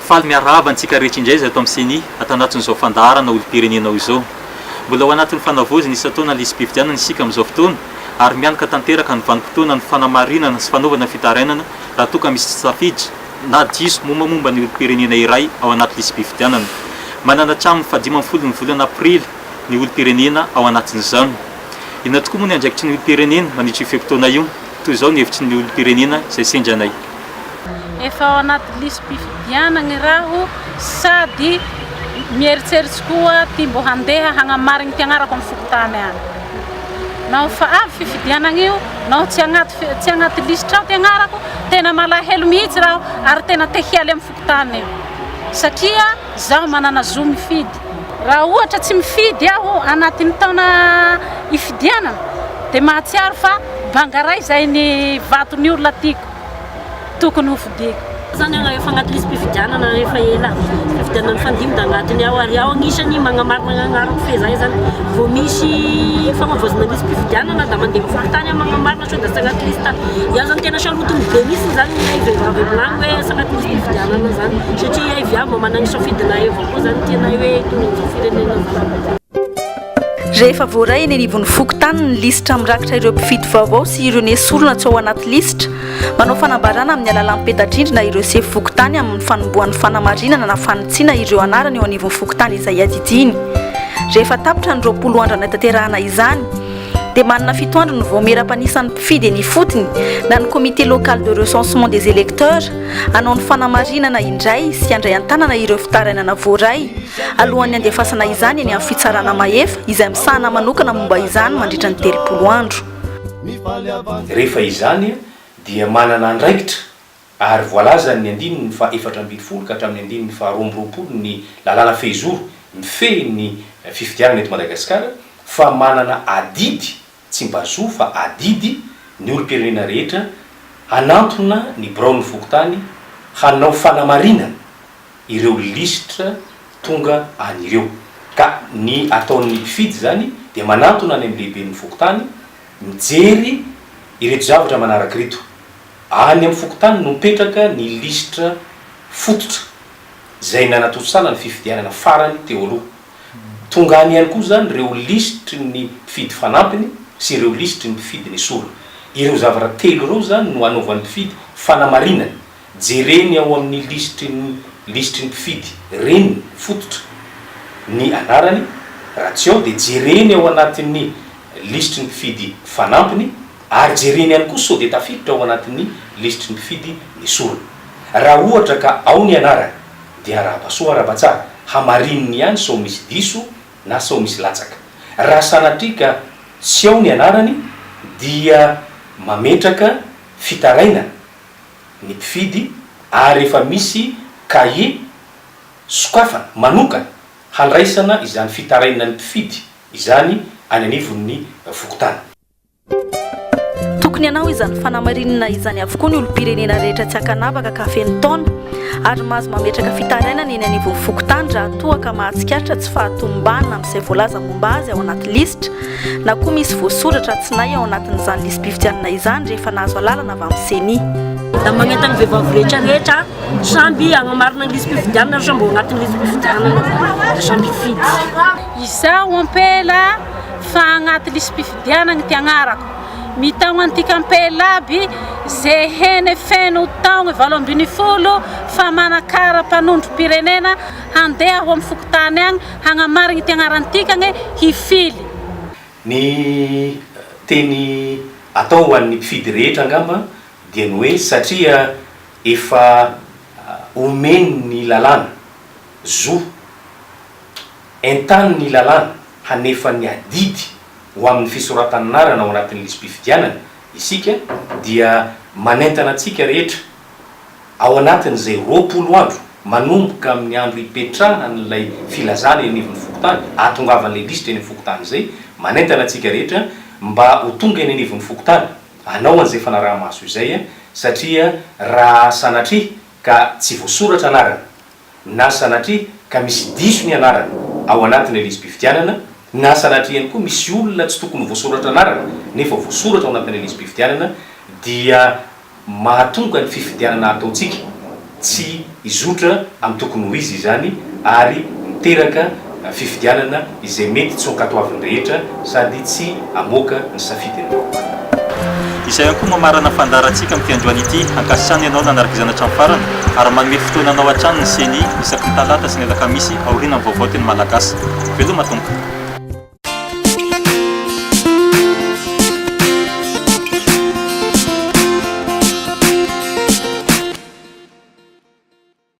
Faly miarahaba antsika rehetra indray izahay ato amin'ny Ceni ato anatin'izao fandaharana olom-pirenena izao. Mbola ao anatin'ny fanavaozana isan-taona ny lisi-pifidianana isika amin'izao fotoana ary mianoka tanteraka ny vanim-potoanan'ny fanamarinana sy fanaovana fitarainana raha toa ka misy tsy tafiditra na diso mombamomba ny olom-pirenena iray ao anaty lisi-pifidianana. Manana hatramin'ny fahadimy ambin'ny folo ny volana aprily ny olom-pirenena ao anatin'izany. Inona tokoa moa ny andraikitry ny olom-pirenena mandritra io fe-potoana io? Toy izao ny hevitry ny olom-pirenena izay sendra anay. Efa ao anaty lisi-pifidianagny raho sady mieritseritsy koa ty mbô handeha hagnamarigny ty agnarako amy fokontany agny. Naho fa avy fifidianagna io, naho tsy agnaty tsy agnaty lisitra ao ty agnarako, tena malahelo mihitsy raho ary tena te hialy amy fokontany io satria zaho manana zo mifidy. Raha ohatra tsy mifidy aho anatin'ny taona ifidianana dia mahatsiaro fa banga ray izay ny vaton'ny olona tiako tokony hofidiko. Zany aho efa agnaty lisi-pifidianana efa ela, fifidianana nifandimby da agnatiny ao ary aho agnisany magnamarina ny agnarako fehizay zany, vao misy fagnavaozana lisi-pifidianana da mandeha amin'ny fokontany aho magnamarina sao da tsy agnaty liste, iaho zany tena sarotiny be mihitsy zany ny vehivavy aminah hoe tsy agnaty lisi-pifidianana zany satria iay viavy mba managny safidinay avao koa zany tianay hoe hitondra an'izao firenena zao. Rehefa voaray eny anivon'ny fokontany ny lisitra mirakitra ireo mpifidy vaovao sy ireo nesorina tsy ao anaty lisitra, manao fanambarana amin'ny alalan'ny peta-drindrina ireo sefo fokontany amin'ny fanombohan'ny fanamarinana na fanitsiana ireo anarana eo anivon'ny fokontany izay adidiany. Rehefa tapitra ny 20 andro hanatanterahana izany, dia manana fito andro ny vaomiera mpanisan'ny mpifidy eny ifotony na ny Comité local de recensement des électeurs hanao ny fanamarinana indray sy handray an-tanana ireo fitarainana voaray alohan'ny handefasana izany eny amin'ny fitsarana mahefa izay misahana manokana momba izany mandritra ny 30 andro. Rehefa izany dia manana andraikitra ary voalazan'ny andininy faha 14 ka hatramin'ny andininy faha 22 ny lalàna fehizoro mifehy ny fifidianana eto Madagasikara fa manana adidy, tsy mba zo fa adidy, ny olom-pirenena rehetra hanantona ny biraon'ny fokontany hanao fanamarinana ireo lisitra tonga any ireo. Ka ny ataon'ny mpifidy izany dia manantona any amin'ny lehiben'ny fokontany mijery ireto zavatra manaraka ireto. Any amin'ny fokontany no mipetraka ny lisitra fototra izay nanatontosana ny fifidianana farany teo aloha. Tonga any ihany koa izany ireo lisitry ny mpifidy fanampiny sy ireo lisitry ny mpifidy nesorina. Ireo zavatra telo ireo izany no anaovan'ny mpifidy fanamarinana. Jereny ao amin'ny lisitry ny lisitry ny mpifidy reniny, fototra, ny anarany, raha tsy ao dia jereny ao anatin'ny lisitry ny mpifidy fanampiny ary jereny ihany koa sao dia tafiditra ao anatin'ny lisitry ny mpifidy nesorina. Raha ohatra ka ao ny anarany dia arahaba soa arahaba tsara, hamarininy ihany sao misy diso na sao misy latsaka. Raha sanatria ka tsy ao ny anarany dia mametraka fitarainana ny mpifidy ary efa misy kahie sokafana manokana handraisana izany fitarainan'ny mpifidy izany any anivon'ny fokontany. Tokony hanao izany fanamarinana izany avokoa ny olom-pirenena rehetra tsy ankanavaka ka feno taona ary mahazo mametraka fitarainana eny anivon'ny fokontany raha toa ka mahatsikaritra tsy fahatomombanana amin'izay voalaza momba azy ao anaty lisitra na koa misy voasoratra tsy nahy ao anatin'izany lisi-pifidianana izany rehefa nahazo alalana avy amin'ny Ceni. Da magnentana ny vehivavy rehetra rehetra samby hagnamarina ny lisi-pifidianana ary samby ao agnatin'ny lisi-pifidianana da samby hifidy. Izaho ampela fa agnaty lisi-pifidianagna ty agnarako. Mitaogna antika ampela aby ze hene feno taogno 18 fa manakara mpanondrom-pirenena handeha ho amy fokontany agny hagnamarigny ty agnarantikagny hifily. Ny teny atao ho an'ny mpifidy rehetra angamba dia ny hoe satria efa omen'ny lalàna zo, entanin'ny lalàna hanefa ny adidy ho amin'ny fisoratan'anarana ao anatin'ny lisi-pifidianana isika dia manentana antsika rehetra Ao anatin'izay 20 andro, manomboka amin'ny andro ipetrahan'ilay filazana eny anivon'ny fokontany, ahatongavan'ilay lisitra eny amin'ny fokontany izay, manentana antsika rehetra mba ho tonga eny anivon'ny fokontany hanao an'izay fanaraha-maso izay, satria raha sanatria ka tsy voasoratra anarana, na sanatria ka misy diso ny anarana ao anatin'ilay lisi-pifidianana, na sanatria ihany koa misy olona tsy tokony ho voasoratra anarana nefa voasoratra ao anatin'ilay lisi-pifidianana, dia Mahatonga ny fifidianana ataontsika Tsy hizotra amin'ny tokony ho izy izany ary miteraka fifidianana izay mety tsy ho ankatoavin'ny rehetra sady tsy hamoaka ny safidin'ny vahoaka. Izay ihany koa mamarana ny fandaharantsika amin'ity androany ity. Ankasitrahana ianao nanaraka izany hatramin'ny farany ary manome fotoana anao hatrany ny Ceni isaky ny talata sy ny alakamisy aorianan'ny vaovao teny malagasy. Veloma tompoko.